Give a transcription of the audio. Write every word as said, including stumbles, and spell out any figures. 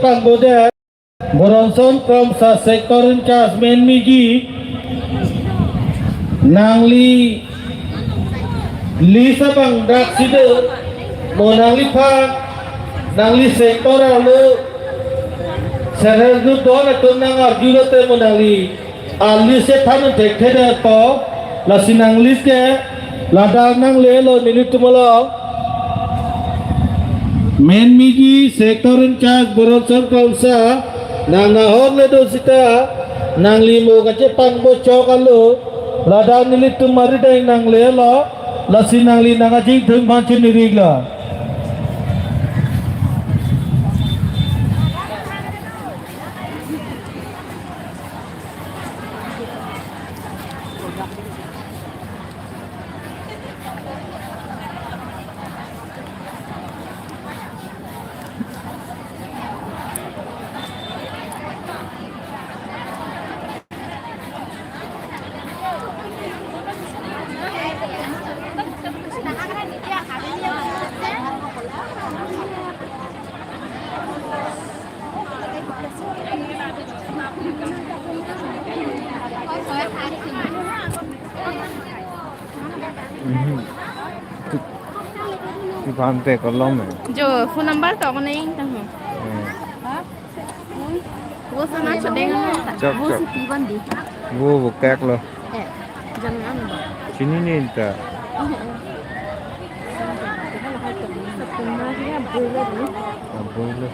Tangbo de, Boronson Kramsa sector in-charge Menmiji, nangli list abang dak sida, mo nangliphan, nangli sector arlo, self help group don atum nang-arjulo te mo nangli a-list si than thekthe detpo, lasi nang-list ke ladak nanglelo nelitum along. Menmiji sector in-charge Boronson Kramsa, nang nahokle do sita, nangli mo kachepangbo chok alo, ladak nelitum arideng nanglelo, lasi nangli nang-achingthum aphan chinirik lo. Mhm. Ti phan te kolom eh. Jo phone number to ko neng tang ho. Eh. Wo sana chodeng na. Chok, wo chok. Si ti ban di. Wo wo kak lo. Eh, jang ano ba? Chini ni ta. Aboi lo.